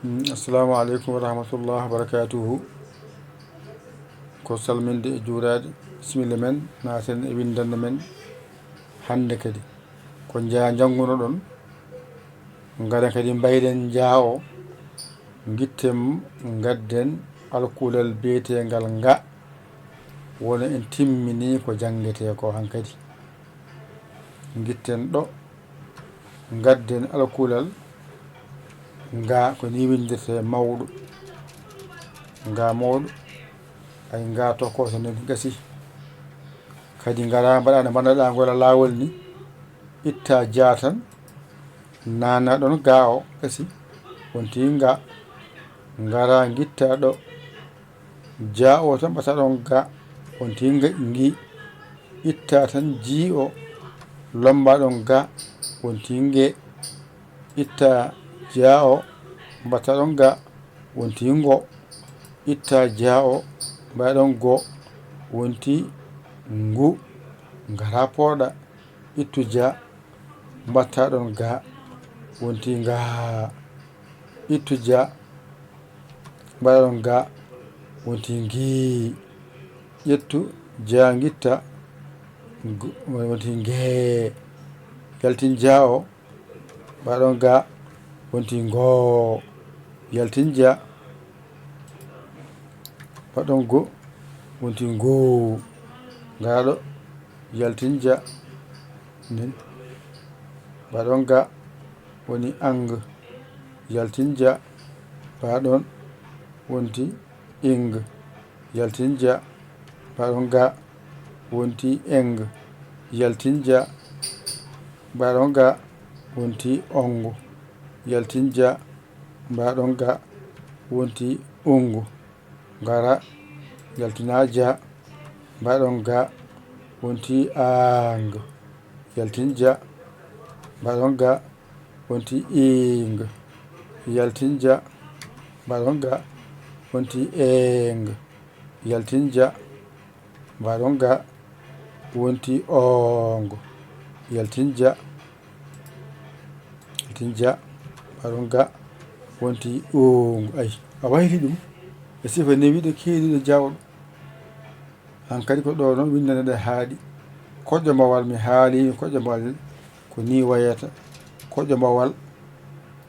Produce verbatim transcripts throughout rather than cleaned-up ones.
Assalamu aleykum wa rahmatullah wa barakatuhu. Ko salminde e juuraade, bisimilla men, naaten e winndannde men hannde kadi. Ko njaa njanngunoɗon, ngaren kadi mbaylen njaa o, ngitten ngadden alkulal biyeteengal nga, wona en timminii ko janngetee ko hankadi. Ngitten ɗo, ngadden alkulal nga, ko ni winndirtee mawɗo. Nga mawɗo, ay nga tokkoto nden gasi. Kadi ngara mbaɗa no mbannoɗaa ngol e laawol ni, itta jaa tan, naana ɗon ga o gasi, wonti nga. Ngara ngitta ɗo, jaa o tan mbaɗa ɗon ga, wonti nga, ngi. Itta tan jii o, lomba ɗon ga, wonti nge. Itta jaa o, mbaɗa ɗon ga, wonti ngo. Itta jaa o, mbaɗa ɗon go, wonti ngu. Ngara pooɗa, ittu jaa, mbaɗa ɗon ga, wonti nga. Ittu jaa, mbaɗa ɗon ga, wonti ngi. Ƴettu jaa, ngitta, ngu-, wonti nge. Yaltin jaa o, mbaɗa ɗon ga, wonti ngo. Yaltin jaa, mbaɗa ɗon go, wonti ngo. Ngara ɗo, yaltin jaa, nden, mbaɗa ɗon ga, woni ang. Yaltin jaa, mbaɗa ɗon, wonti ing. Yaltin jaa, mbaɗa ɗon ga, wonti eng. Yaltin jaa, mbaɗa ɗon ga, wonti ong. Yaltin jaa, mbaɗa ɗon ga, wonti ung. Ngara, yaltina jaa, mbaɗa ɗon ga, wonti ang. Yaltin jaa, mbaɗa ɗon ga, wonti ing. Yaltin jaa, mbaɗa ɗon ga, wonti eng. Yaltin jaa, mbaɗa ɗon ga, wonti ong. Yaltin jaa, yaltin jaa, mbaɗa ɗon ga, wonti ung. Ay, a wayliti ɗum e sifa newiiɗo keeriiɗo jaawɗo. Hankadi ko ɗo noon winndane ɗe haaɗi. Koƴƴo mbawal, mi haali koƴƴo mbawal, ko ni wayata. Koƴƴo mbawal,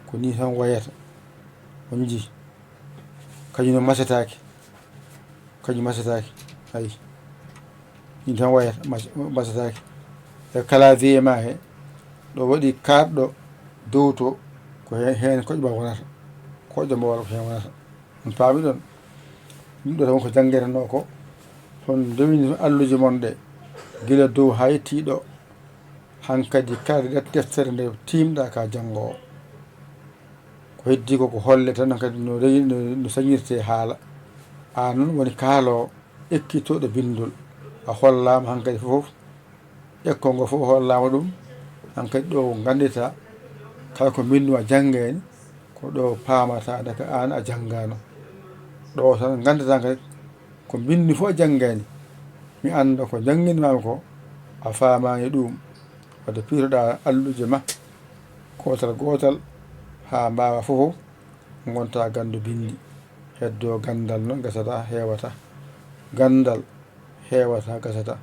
ko ni tan wayata. On njii? Kañum no masetaake. Kañum masetaake. Ayi. Ɗum tan wayata, mas-, masetaake. E kala wiyema he, ɗo waɗi kaaɗɗo dow to, ko he-, heen koƴƴo mbawal wonata. Koƴƴo mbawal ko heen wonata. On paami ɗon? Ɗum ɗo tan ko janngetenoo ko. Ton ndewini alluje mon ɗe, gila dow haa yettii ɗo. Hankadi kala deftere nde tiimɗa ka janngoowo. Ko heddii ko, ko holle tan hankadi no rewi-, no, no sañirtee haala. Aan noon woni kaaloowo, ekkitooɗo binndol. A hollaama hankadi fof. Ekkol ngol fof hollaama ɗum. Hankadi ɗo ngannditaa, kala ko mbinndu a janngani, ko ɗo paamataa nde ka aan a janngaano. Ɗo tan ngannditaa kadi ko mbinndu fof a janngani. Mi annda ko njannginmaami ko, a faamaani ɗum. Wadde piiroɗaa alluje ma, gootal gootal, haa mbaawa fof fof, ngonta ganndo binndi. Heddoo ganndal noon gasataa, heewataa. Ganndal heewataa, gasataa.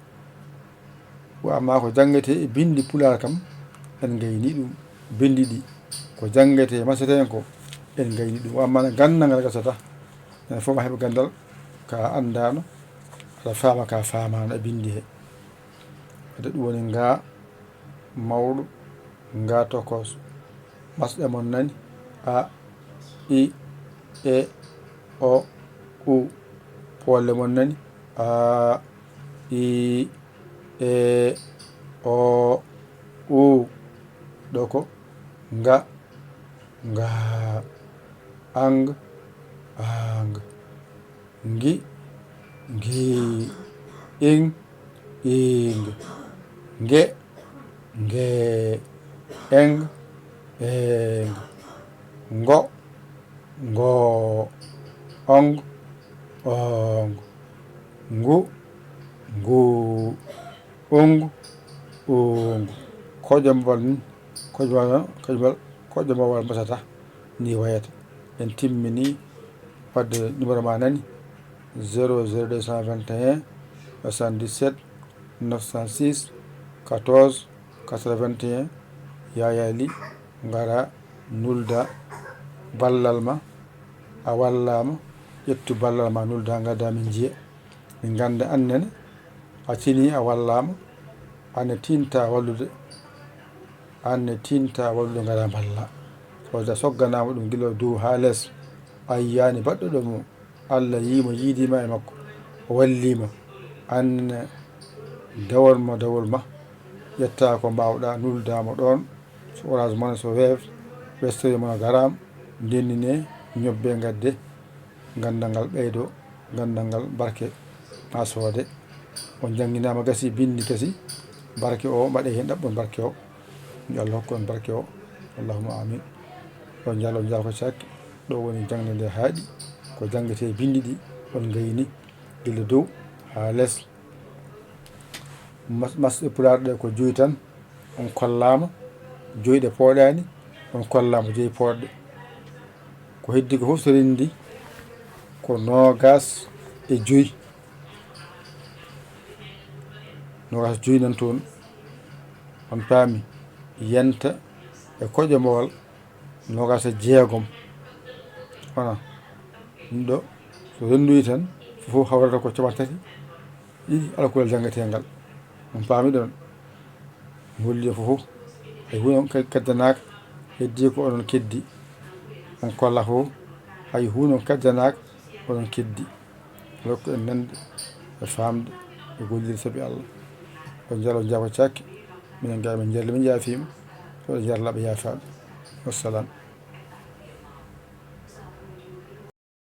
Wa amma ko janngetee e binndi Pulaar kam, en ngayni ɗum. Binndi ɗi, ko janngetee e maseteeŋ ko, en ngayni ɗum. Wa amma ganndal ngal gasataa. Enen fof ma heɓa ganndal ka anndaano, aɗa faama ka faamaano e binndi he. Wadde ɗum woni nga mawɗo, nga tokos. Masɗe mon nani. A, i, e, o, u. Poolle mon nani. A, i, e, o, u. Ɗo ko nga, nga. Ang, ang. Ngi, ngi. Ing, ing. Nge, nge. Eng, eng. Ngo, ngo. Ong, ong. Ngu, ngu. Ung, ung. Koƴƴo mbawal ni, koƴƴo mbawal, koƴƴo mbawal, koƴƴo mbawal mbasata ni wayata. En timmini, wadde numéro ma nani, zéro zéro deux cent vingt et un soixante-dix-sept neuf cent six quatorze quatre-vingt-un. Yaya Ly, ngara, nulda ballal ma, a wallama, ƴettu ballal ma, nulda, gadda min jiya. Min ganda annene, a tini a wallama, anne tinta wallude, anne tinta wallude ngara balla. Walla sogganama ɗum gila dow ha les, a yiyani baɗɗo ɗo mo, Allah yimo, yiidima e makko, o wallima, anne dawol mo, dawol ma, ƴetta ko mbawɗa, nuldamo ɗon, so Orange Money, so Wave, Western MoneyGram, ndennine, ñobbe, gadde, gandal ngal ɓeydo, gandal ngal barke ma soode. On jannginama gasi, bindi gasi, barke o mbaɗe hen ɗaɓɓon barke o. Yo Allah hokku on barke o. Allahumma amin. On jalo, on jalo ko cakki. Ɗo woni jangde nde haaɗi. Ko jangete bindi ɗi on gayni gila dow ha les. Mas-, masɗe pulaar ɗe ko joyi tan, on kollama, joyi ɗe pooɗani, on kollama joyi pooɗɗe. Ko heddi ko fof so rendi ko noogas e joyi. Noogas e joyi nan toon, on paami, yanta e koƴomowal noogas e jeegom. Wona ɗum ɗo, so rendoyi tan, fof hawrata ko capanɗe tati, ɗiɗi, alkulal janngetengal. On paami ɗon. Holli fof, hay huunde on ke-, keddanaaka, heddi ko onon keddi. On kolla fof, hay huunde on keddanaaka, onon keddi. Rokku en nande e faamde e gollirde sabi Allah. On njalo, njako cakke, minen ngaa min njalli, min njaafiima. Yo Allah jarlaɓe yaafaaɓe. Wassalam.